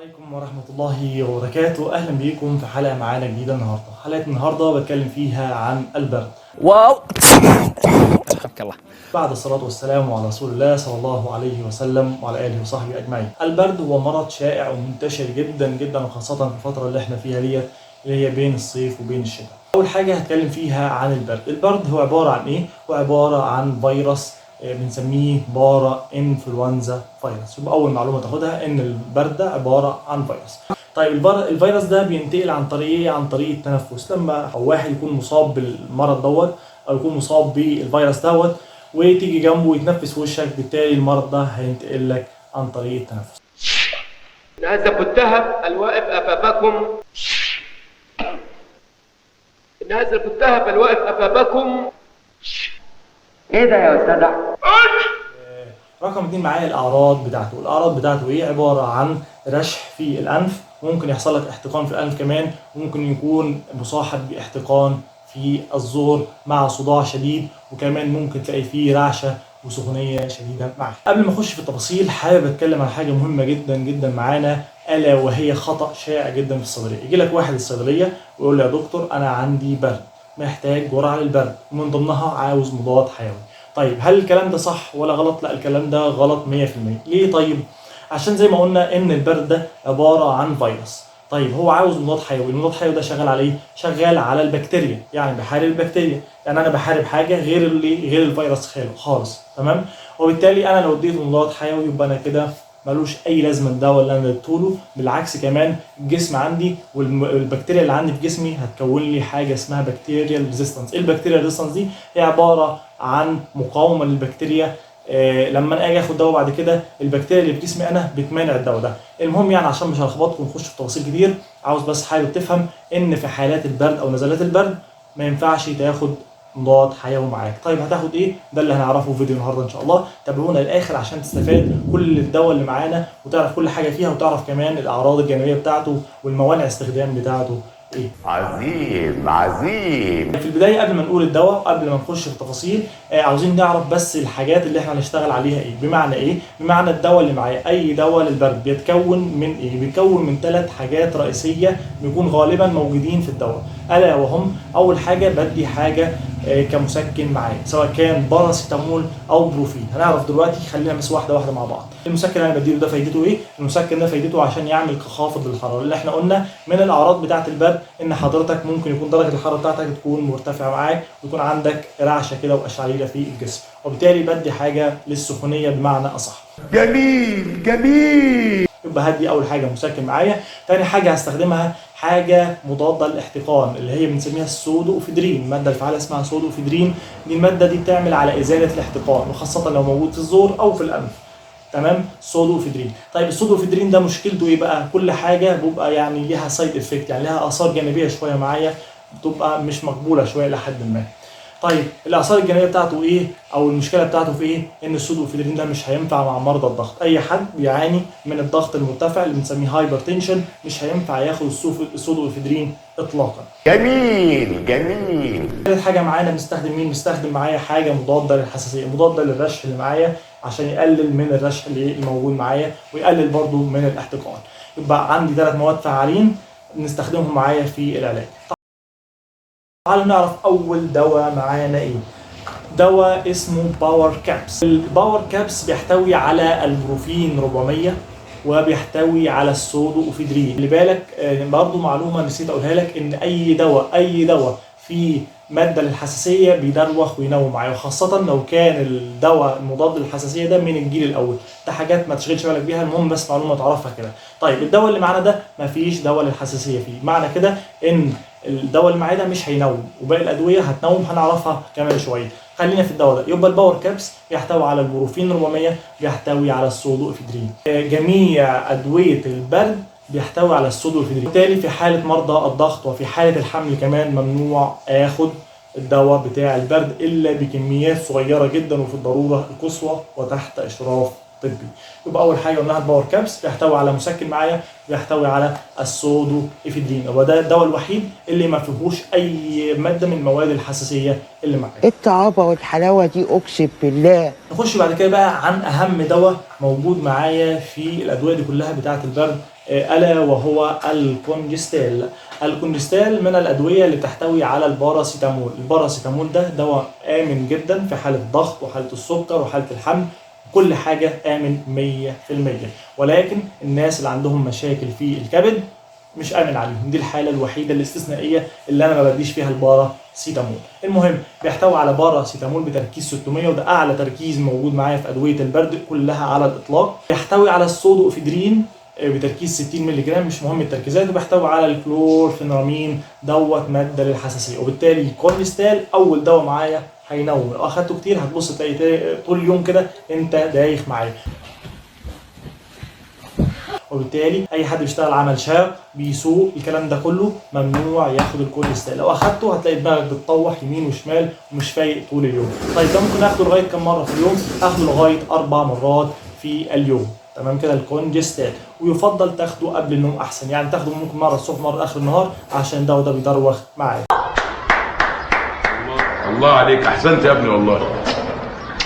عليكم ورحمة الله وبركاته. أهلا بيكم في حلقة معانا جديدة النهاردة. حلقة النهاردة بتكلم فيها عن البرد. واو، رحمك الله. بعد الصلاة والسلام على رسول الله صلى الله عليه وسلم وعلى آله وصحبه أجمعين. البرد هو مرض شائع ومنتشر جدا جدا، وخاصة في الفترة اللي احنا فيها ديت، اللي هي بين الصيف وبين الشتاء. أول حاجة هتكلم فيها عن البرد. البرد هو عبارة عن إيه؟ هو عبارة عن فيروس بنسميه parainfluenza virus. يبقى أول معلومة تاخدها إن البرد ده عبارة عن فيروس. طيب الفيروس ده بينتقل عن طريق ايه؟ عن طريق التنفس. لما واحد يكون مصاب بالمرض دوت او يكون مصاب بالفيروس دوت وتيجي جنبه ويتنفس في وشك، بالتالي المرض ده هينتقل لك عن طريق التنفس. إن هذا الذهب الواقف أمامكم، إن هذا الذهب الواقف أمامكم. ايه ده يا استاذ احمد؟ رقم 2 معايا الاعراض بتاعته. الاعراض بتاعته ايه؟ عبارة عن رشح في الانف، ممكن يحصل لك احتقان في الانف كمان، وممكن يكون مصاحب باحتقان في الزور مع صداع شديد، وكمان ممكن تلاقي فيه رعشه وسخونيه شديدة معاك. قبل ما اخش في التفاصيل حابب اتكلم عن حاجة مهمة جدا جدا معانا، الا وهي خطا شائع جدا في الصيدلية. يجي لك واحد الصيدلية ويقول له يا دكتور انا عندي برد، محتاج جرعة للبرد، ومن ضمنها عاوز مضاد حيوي. طيب هل الكلام ده صح ولا غلط؟ لا، الكلام ده غلط 100%. ليه؟ طيب عشان زي ما قلنا ان البرد ده عبارة عن فيروس. طيب هو عاوز مضاد حيوي، المضاد الحيوي ده شغال على ايه؟ شغال على البكتيريا، يعني بحارب البكتيريا، يعني انا بحارب حاجة غير الفيروس خالص، تمام؟ وبالتالي انا لو اديته مضاد حيوي يبقى انا كده ملوش اي لازمه الدواء اللي انا اديته له. بالعكس كمان الجسم عندي والبكتيريا اللي عندي في جسمي هتكون لي حاجة اسمها bacterial resistance. ايه ال bacterial resistance دي؟ هي عبارة عن مقاومة للبكتيريا. لما انا اجي اخد دواء بعد كده البكتيريا اللي في جسمي انا بتمانع الدواء ده. المهم يعني عشان مش هلخبطكم ونخش في تفاصيل كتير، عاوز بس حابب تفهم ان في حالات البرد او نزلات البرد ما ينفعش تاخد مضاد حيوي معاك. طيب هتاخد ايه؟ ده اللي هنعرفه في فيديو النهارده ان شاء الله. تابعونا للاخر عشان تستفاد كل الدواء اللي معانا وتعرف كل حاجة فيها، وتعرف كمان الاعراض الجانبية بتاعته والموانع استخدام بتاعته ايه. عظيم عظيم. في البداية قبل ما نقول الدواء، قبل ما نخش في التفاصيل، عاوزين نعرف بس الحاجات اللي احنا هنشتغل عليها ايه. بمعنى ايه؟ بمعنى الدواء اللي معايا، اي دواء للبرد بيتكون من ايه؟ بيتكون من 3 حاجات رئيسية بيكون غالبا موجودين في الدواء، الا وهم: اول حاجة بدي حاجة كمسكن معايا، سواء كان باراسيتامول او بروفين. هنعرف دلوقتي، خلينا بس واحدة واحدة مع بعض. المسكن اللي انا بديله ده فايدته ايه؟ المسكن ده فايدته عشان يعمل كخافض للحرارة. اللي احنا قلنا من الاعراض بتاعه البرد ان حضرتك ممكن يكون درجه الحرارة بتاعتك تكون مرتفعة معاك، ويكون عندك رعشه كده وقشعريره في الجسم، وبالتالي بدي حاجة للسخونيه بمعنى اصح. جميل جميل. يبقى هدي اول حاجة مسكن معايا. تاني حاجة هستخدمها حاجة مضادة للاحتقان اللي هي بنسميها السودوافيدرين. المادة الفعالة اسمها سودوافيدرين. دي المادة دي بتعمل على ازالة الاحتقان، وخاصة لو موجود في الزور او في الانف، تمام؟ سودوافيدرين. طيب السودوافيدرين ده مشكلته ايه بقى؟ كل حاجة بيبقى يعني ليها side effect، يعني ليها اثار جانبيه شوية معايا، بتبقى مش مقبولة شوية لحد ما. طيب الاثار الجانبية بتاعته ايه؟ او المشكلة بتاعته في ايه؟ ان السودوافيدرين ده مش هينفع مع مرضى الضغط. اي حد بيعاني من الضغط المرتفع اللي بنسميه hypertension مش هينفع ياخد السودوافيدرين اطلاقا. جميل جميل. ثالث حاجة معانا بنستخدم مين؟ بنستخدم معايا حاجة مضادة للحساسيه، مضادة للرشح اللي معايا عشان يقلل من الرشح اللي موجود معايا ويقلل برضو من الاحتقان. يبقى عندي 3 مواد فعالين بنستخدمهم معايا في العلاج. تعالوا نعرف اول دواء معانا ايه. دواء اسمه باور كابس. الباور كابس بيحتوي على البروفين 400 وبيحتوي على السودوافيدرين. خلي بالك، برضو معلومة نسيت اقولها لك، ان اي دواء فيه مادة للحساسيه بيدروخ وينوم معايا، وخاصة لو كان الدواء المضاد للحساسيه ده من الجيل الاول. ده حاجات ما تشغلش بالك بيها، المهم بس معلومة تعرفها كده. طيب الدواء اللي معانا ده مفيش دواء للحساسيه فيه، معنى كده ان الدواء اللي معايا ده مش هينوم، وباقي الادوية هتنوم، هنعرفها كمان شوية. خلينا في الدواء ده. يبقى الباور كابس بيحتوي على البروفين 400، بيحتوي على السودوافيدرين. جميع ادوية البرد بيحتوي على السودوافيدرين. بالتالي في حاله مرضى الضغط وفي حاله الحمل كمان ممنوع اخد الدواء بتاع البرد الا بكميات صغيرة جدا وفي الضرورة القصوى وتحت اشراف طبي. يبقى اول حاجة قلناها ال Power Caps بيحتوي على مسكن معايا، بيحتوي على السودو افيدرين، هو ده الدواء الوحيد اللي ما فيهوش اي مادة من مواد الحساسية اللي معايا. ايه الطعابه والحلاوه دي، اقسم بالله. نخش بعد كده بقى عن اهم دواء موجود معايا في الادوية دي كلها بتاعه البرد، الا وهو الكونجستال. الكونجستال من الادوية اللي بتحتوي على الباراسيتامول. الباراسيتامول ده دواء امن جدا في حاله الضغط وحاله السكر وحاله الحمل، كل حاجة امن 100%، ولكن الناس اللي عندهم مشاكل في الكبد مش امن عليهم، دي الحالة الوحيدة الاستثنائية اللي انا ما بديش فيها الباراسيتامول. المهم بيحتوي على باراسيتامول بتركيز 600، وده اعلى تركيز موجود معايا في ادوية البرد كلها على الاطلاق. بيحتوي على السودوافيدرين بتركيز 60 مللي جرام، مش مهم التركيزات، وبيحتوي على الكلورفينرامين دوت مادة للحساسيه، وبالتالي الكونجستال اول دواء معايا هينوم، لو اخدته كتير هتبص تلاقي طول اليوم كده انت دايخ معايا. وبالتالي اي حد بيشتغل عمل شاق بيسوق الكلام ده كله ممنوع ياخد الكونجستال، لو اخدته هتلاقي دماغك بتطوح يمين وشمال ومش فايق طول اليوم. طيب ده ممكن اخده لغاية كم مرة في اليوم؟ اخده لغاية 4 مرات في اليوم، تمام كده الكونجستال. ويفضل تاخده قبل النوم احسن، يعني تاخده ممكن مرة الصبح مرة اخر النهار عشان ده وده بيدروخ معاك. الله عليك، احسنت يا ابني والله.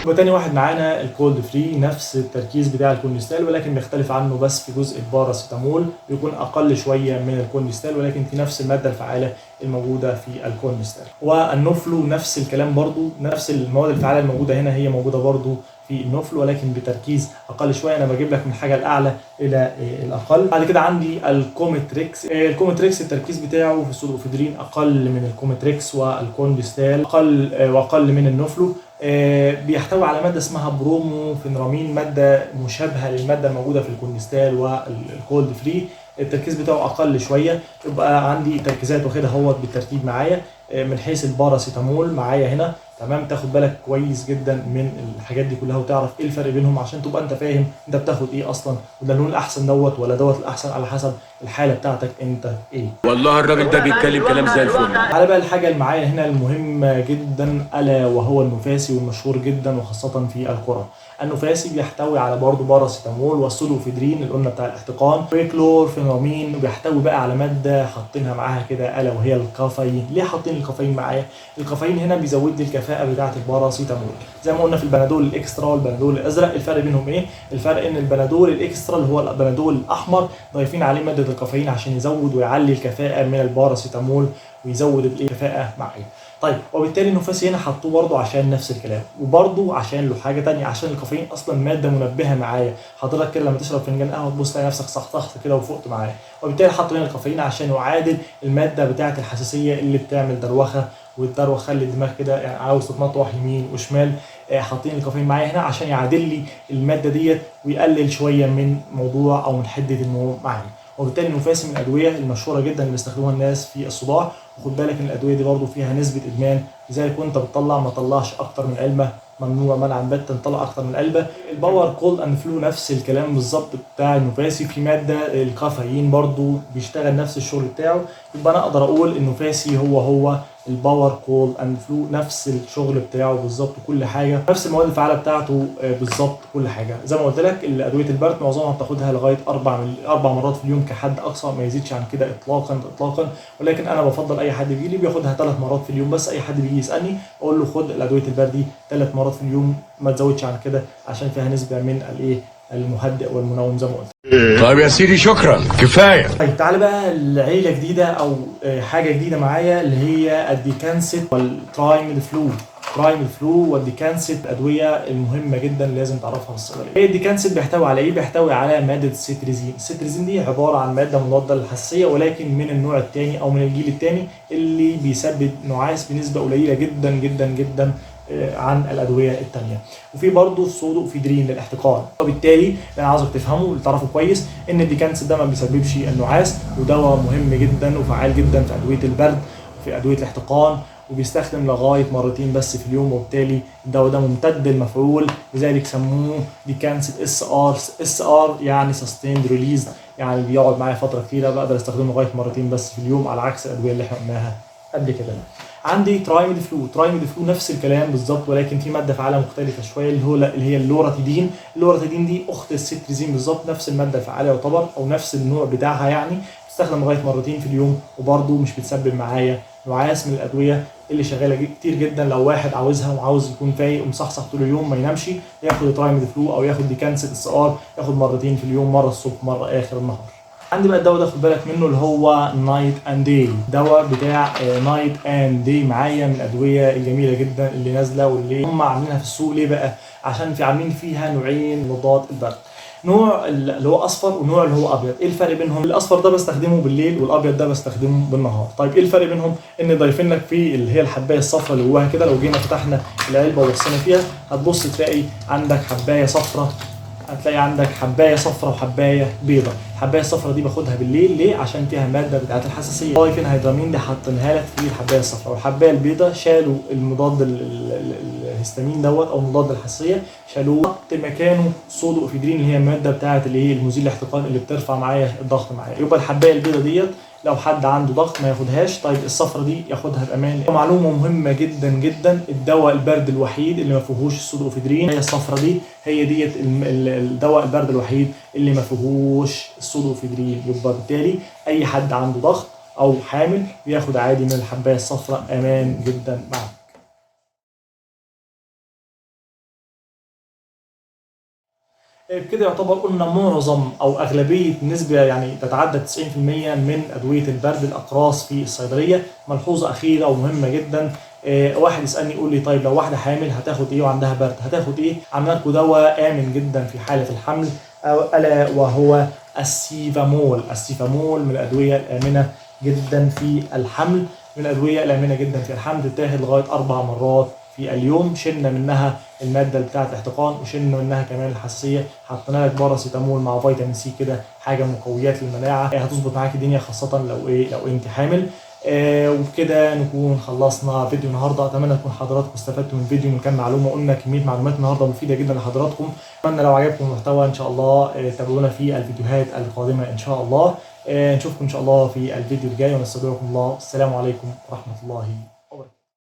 وتاني واحد معانا ال Cold Free، نفس التركيز بتاع الكونجستال ولكن بيختلف عنه بس في جزء الباراسيتامول، بيكون اقل شوية من الكونجستال ولكن في نفس المادة الفعالة الموجودة في الكونجستال. والنوفلو نفس الكلام برضو، نفس المواد الفعالة الموجودة هنا هي موجودة برضو في النوفلو ولكن بتركيز اقل شوية. انا بجيب لك من الحاجة الاعلى الى الاقل. بعد كده عندي الكوميتريكس. الكوميتريكس التركيز بتاعه في السودوافيدرين اقل من الكوميتريكس والكونجستال، اقل واقل من النوفلو. بيحتوي على مادة اسمها بروموفينرامين، مادة مشابهة للمادة الموجودة في الكونجستال وال Cold Free، التركيز بتاعه اقل شوية. يبقى عندي تركيزات واخدها اهوت بالترتيب معايا من حيث الباراسيتامول معايا هنا، تمام. تاخد بالك كويس جدا من الحاجات دي كلها وتعرف ايه الفرق بينهم عشان تبقى انت فاهم انت بتاخد ايه اصلا، وده اللون الاحسن دوت ولا دوت الاحسن على حسب الحالة بتاعتك انت ايه. والله الراجل ده بيتكلم كلام زي الفل. على بقى الحاجة اللي معايا هنا المهمة جدا، الا وهو النفاسي والمشهور جدا وخاصة في القرى. النفاسي بيحتوي على برضه باراسيتامول والسودوفيدرين اللي قلنا بتاع الاحتقان وكلورفينرامين، وبيحتوي بقى على مادة حاطينها معاها كده الا وهي الكافيين. ليه حاطين الكافيين معايا؟ الكافيين هنا بيزود لي الكفاءة بتاعه الباراسيتامول. زي ما قلنا في البنادول الاكسترا والبنادول الازرق، الفرق بينهم ايه؟ الفرق ان البنادول الاكسترا اللي هو البنادول الاحمر ضايفين عليه مادة الكافيين عشان يزود ويعلي الكفاءة من الباراسيتامول ويزود الكفاءة معايا. طيب وبالتالي النفاسي هنا حطوه برضه عشان نفس الكلام، وبرضه عشان له حاجة ثانية، عشان الكافيين اصلا مادة منبهه معايا. حضرتك كده لما تشرب فنجان قهوة تبص تلاقي نفسك صحصحت كده وفقت معايا، وبالتالي حطوا هنا الكافيين عشان يعادل المادة بتاعه الحساسية اللي بتعمل دروخه، والدروخه خلي الدماغ كده يعني عاوز تتنطوح يمين وشمال. حاطين الكافيين معايا هنا عشان يعادل لي المادة ديت ويقلل شوية من موضوع او من حده النوم معايا. وبالتالي النفاسي من الادوية المشهورة جدا اللي بيستخدموها الناس في الصداع. وخد بالك ان الادوية دي برضو فيها نسبه ادمان، لذلك وانت بتطلع ما تطلعش اكتر من علبة، ممنوع منعا باتا تطلع اكتر من علبة. ال Power Cold and Flu نفس الكلام بالظبط بتاع النفاسي، في مادة الكافيين برضو بيشتغل نفس الشغل بتاعه. يبقى انا اقدر اقول النفاسي هو ال Power Cold and Flu، نفس الشغل بتاعه بالظبط، كل حاجة نفس المواد الفعالة بتاعته بالظبط، كل حاجة. زي ما قلت لك ادوية البرد معظمها بتاخدها لغاية 4 مرات في اليوم كحد اقصى، ما يزيدش عن كده اطلاقا اطلاقا. ولكن انا بفضل اي حد بيجي لي بياخدها 3 مرات في اليوم بس. اي حد بيجي يسالني اقول له خد الادوية البرد دي 3 مرات في اليوم، ما تزودش عن كده عشان فيها نسبه من الايه المهدئ والمنوم زي ما قلت. طيب يا سيدي شكرا كفاية. طيب تعالى بقى لعيلة جديدة او حاجة جديدة معايا اللي هي الديكانسيت والترايمل فلو. ترايمل فلو والديكانسيت الادوية المهمة جدا لازم تعرفها في الصيدلية. الديكانسيت بيحتوي على ايه؟ بيحتوي على مادة السيتريزين. السيتريزين دي عبارة عن مادة مضادة للحساسيه ولكن من النوع الثاني او من الجيل الثاني اللي بيسبب نعاس بنسبة قليله جدا جدا جدا عن الادوية الثانية. وفي برضه السودوافيدرين للاحتقان. وبالتالي اللي انا عاوزك تفهمه وتعرفه كويس ان الديكانسيت ده ما بيسببش النعاس، ودواء مهم جدا وفعال جدا في ادوية البرد وفي ادوية الاحتقان، وبيستخدم لغاية مرتين بس في اليوم، وبالتالي الدواء ده ممتد المفعول، لذلك سموه ديكانسيت SR. SR يعني sustained release، يعني بيقعد معايا فترة كتيرة، بقدر استخدمه لغاية مرتين بس في اليوم، على عكس الادوية اللي احنا قلناها قبل كده. عندي ترايميد فلو، ترايميد فلو نفس الكلام بالظبط، ولكن في مادة فعاله مختلفة شوية اللي هي اللوراتيدين. اللوراتيدين دي اخت الستريزين بالظبط، نفس المادة الفعالة يعتبر او نفس النوع بتاعها يعني، بتستخدم لغاية مرتين في اليوم، وبرده مش بتسبب معايا نعاس. من الادوية اللي شغالة كتير جدا، لو واحد عاوزها وعاوز يكون فايق ومصحصح طول اليوم ما ينامش، ياخد ترايميد فلو او ياخد ديكانسيت SR، ياخد مرتين في اليوم، مرة الصبح مرة اخر النهار. عندي بقى الدواء ده خد بالك منه اللي هو Night and Day، دواء بتاع Night and Day معايا، من الادوية الجميلة جدا اللي نازله واللي هم عاملينها في السوق. ليه بقى؟ عشان في عاملين فيها نوعين مضادات البرد، نوع اللي هو اصفر ونوع اللي هو ابيض. ايه الفرق بينهم؟ الاصفر ده بستخدمه بالليل والابيض ده بستخدمه بالنهار. طيب ايه الفرق بينهم؟ ان ضايفين لك في اللي هي الحبايه الصفراء اللي جواها كده، لو جينا فتحنا العلبة وبصينا فيها هتبص تلاقي عندك حبايه صفراء، هتلاقي عندك حبايه صفراء وحبايه بيضاء. الحبايه الصفراء دي باخدها بالليل ليه؟ عشان فيها مادة بتاعه الحساسية، diphenhydramine دي حاطينها لك في الحبايه الصفراء. والحبايه البيضاء شالوا المضاد الهستامين دوت او مضاد الحساسية، شالوه حط مكانه سودو افيدرين اللي هي المادة بتاعه الايه المزيل الاحتقان اللي بترفع معايا الضغط معايا. يبقى الحبايه البيضاء ديت لو حد عنده ضغط ما ياخدهاش، طيب الصفرة دي ياخدها بامان. معلومة مهمة جدا جدا، الدواء البرد الوحيد اللي ما فيهوش السودوافيدرين هي الصفرة دي، هي ديت الدواء البرد الوحيد اللي ما فيهوش السودوافيدرين. يبقى بالتالي اي حد عنده ضغط او حامل بياخد عادي من الحبايه الصفراء، امان جدا معاه. بكده يعتبر قلنا معظم او اغلبية نسبه يعني تتعدى 90% من ادوية البرد الاقراص في الصيدلية. ملحوظة اخيرة ومهمة جدا، واحد يسالني يقول لي طيب لو واحدة حامل هتاخد ايه وعندها برد هتاخد ايه؟ عملنا لكم دواء امن جدا في حاله الحمل، الا وهو السيفامول. السيفامول من الادوية الامنة جدا في الحمل، من الادوية الامنة جدا في الحمل، تتاخد لغاية 4 مرات في اليوم. شلنا منها المادة بتاعه الاحتقان وشلنا منها كمان الحساسية، حطينا لك باراسيتامول مع فيتامين سي كده، حاجة مقويات للمناعه، هتظبط معاك الدنيا خاصة لو ايه لو انت حامل. وبكده نكون خلصنا فيديو النهارده. اتمنى تكون حضراتكم استفدتوا من الفيديو، من كام معلومة، قلنا كمية معلومات النهارده مفيدة جدا لحضراتكم. اتمنى لو عجبكم المحتوى ان شاء الله تابعونا في الفيديوهات القادمة ان شاء الله. نشوفكم ان شاء الله في الفيديو الجاي، ونستودعكم الله. السلام عليكم ورحمة الله.